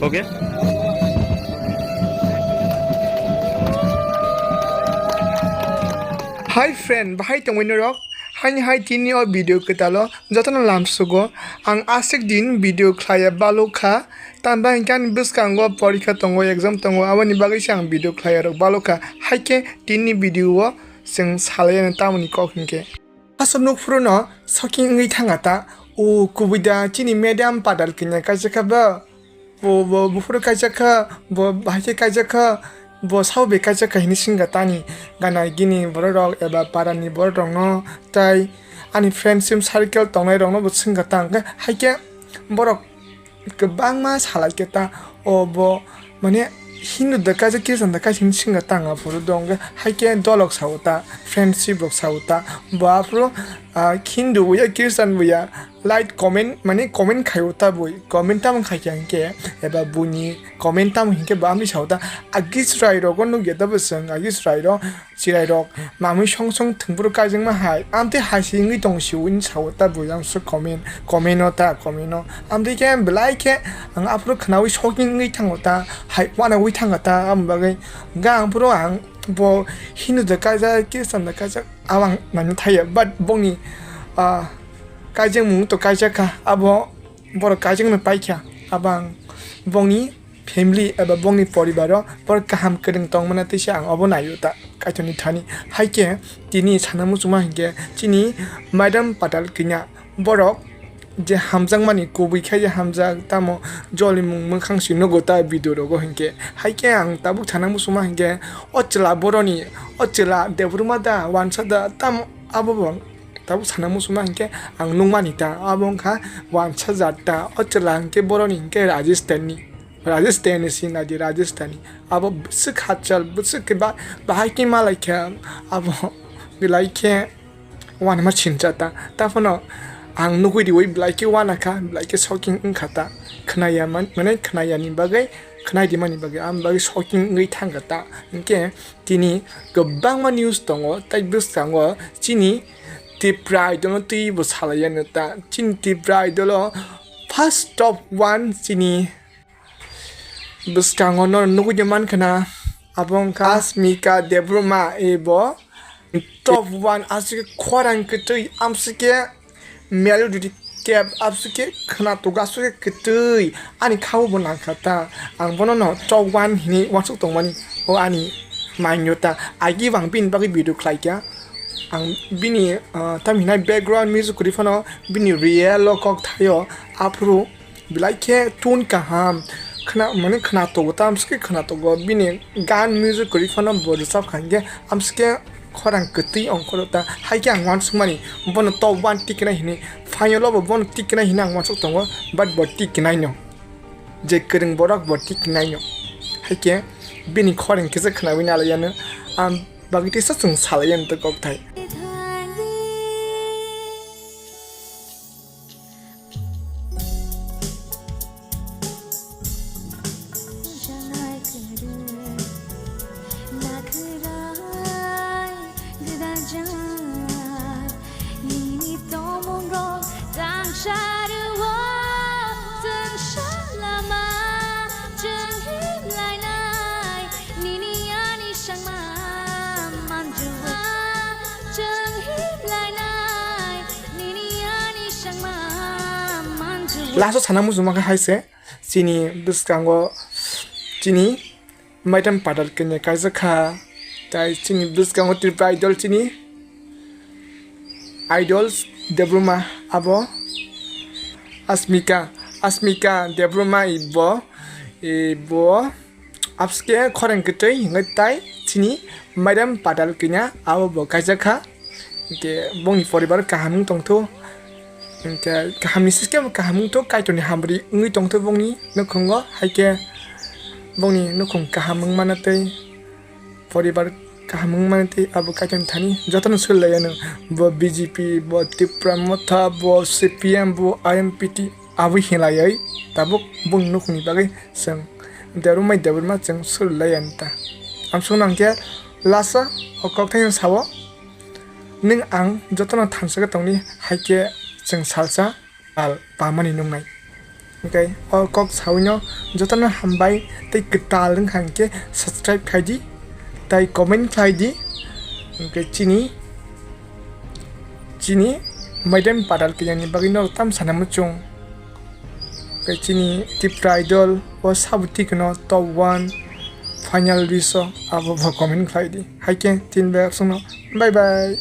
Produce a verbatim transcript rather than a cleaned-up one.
Okay. Hi friend, bahai tongwi norok? Haini hai tini o video kwtalo jotono lamsugo. Ang aswk din video khlaiya balukha. Tamba hinkhe ani bwskango porikha tongo, exam tongo, aboni bagwi se ang video khlaiya rok balukha. Haikhe tini video o chwng salai ano tamoni kok hinkhe. Aswk nukphuru no soking wngwi thanga ta. O kubui da chini madam padal kanya kaisa kha ba. Bo, bo buphuru kaijak kha, bo bahai khe kaijak kha, bo sabo bai kaijak kha hinwi swngkha tani. Gana gini borok rok eba para ni borok rok no tai ani friendship circle tongnai rok no bo swngkha ta, hwnkhe haikhe borok kwbangma salai khe ta, o bo mane Hindu da kaijak, Christian da kaijak hinwi swngkha ta, aphuru do hwnkhe haikhe dolok sao ta, friendship rok sao ta, bo aphuru, ah, Hindu bo ya, Christian bo ya, like comment, mane comment khaio ta bui, comment tamo khaikha hinkhe, eba buini comment tamo hinkhe bo amtwi sao ta, agi chwrai rogo nukya ta bwswng, agi chwrai rok, chwrai rok, mamui song song thwngphuru kaijakma hai, amtwi hai se wngwi tong si wngwi sao ta bui, ang se comment, comment o ta, comment o, amtwi khe belai khe ang aphuru khwnaui soking wngwi thango ta, hai uanaui thangkha ta, amo bagwi hwnkhe ang phuru ang bo Hindu da kaijak, Christian da kaijak, abo ang nani thaiya, but bongni, ah, kaijakmung to kaijak kha, abo borok kaijakno paikha, abo ang bongni family eba bongni poribaro borok kaham kwrwng tongmana tisa ang obo naio ta Kaitorni thani. Haikhe tini sana muchungma hinkhe chini madam padal kanya borok je hamjakmani kubui khe je hamjak, tamo jolimung mwkhang si nugo ta video rogo hinkhe. Haikhe ang tabuk sana muchungma hinkhe o chwla boroni, o chwla Debbarma da, wansa da, tamo abo bo tabuk sana muchungma hinkhe ang nukmani ta, abo wngkha wansa jat ta, o chwla hinkhe boroni hinkhe Rajasthan ni, Rajasthan ni sinadi Rajasthan ni, abo bwswk hachal, bwswk khe ba-, bahai khe malaikha, abo belai khe wanama sincha ta, taphano ang nugui riui belai khe wanakha, belai khe soking wngkha ta, khwnaya man-, mane khwnayani bagwi, khwnai rimani bagwi, ang bagwi soking wngwi thangkha ta, hinkhe tini kwbangma news tongo, tai bwskango chini Tipra Idol no twi bo salai ya no ta. Chini Tipra Idol o first top one chini bwskango no nugui de man khna, abo wngkha Asmika Debbarma, ebo top one aswk khorang kwtwi amswk khe melody kep abswk khe khwnatok aswk khe kwtwi ani khao bo nangkha ta. Ang bono no top one hinwi uansuk tongmani o ani mind o ta. Agi bo ang bini bagwi video khlaikha. Ang bini, ah, tamhinai background music kwrwi phano bini real o kok thaio. Aphuru belai khe tune kaham khna-, mane khwnatogo ta, amswk khe khwnatogo. Bini gan music kwrwi phano bo rwchapkha hinkhe amswk khe khorang kwtwi ongkhoro ta. Haikhe ang uansukmani bono top one tikna hinwi, final o bo bono tikna hinwi ang uansuk tongo, but bo tiknai no. Je kwrwng borok bo tiknai no. Haikhe bini khorang kisa khwnawui nalaiyano, ang bagwi tisa chwng salaiya nw kok thai. Last o sana muchungma khe hai se, chini bwskango chini maitam padal kanya kaijak kha, tai chini bwskango Tripura Idol chini Idol Debbarma abo Asmika, Asmika Debbarma ibo, ibo. Absike khorang kwtwi hwnkhe tai chini madam padal kanya abo bo kaijak kha. Hwnkhe bongni poribar kaham wng tongthu. Hwnkhe kaham ni siske bo kaham wngthu, Kaitorni hamri wngwi tongthu bongni nukhungo. Haikhe bongni nukhung kaham wngmano tei poribar kaham wngmano tei abo Kaitorni thani jotono suri lai anw. Bo B J P, bo Tipra Motha, bo C P M, bo I M P T, aboi hinlaiwi tabuk bongni nukhungni bagwi chwng Debbarma Debbarma chwng suri lai anw ta. Amsukno hwnkhe last o kok thaino sao, nwng ang jotono thansa khe tongdi, haikhe chwng salsa sal pamani nungnai. Hwnkhe o kok sawino jotono hambai tei kwtal wngkha hwnkhe subscribe khaidi tei comment khlaidi. Hwnkhe chini chini maidam padal kiyani bagwi norok tam sana muchung. Hwnkhe chini Tipra Idol o sabo tikno top one final wish o abo bo comment khlaidi. Haikhe tin bai absongno bye bye.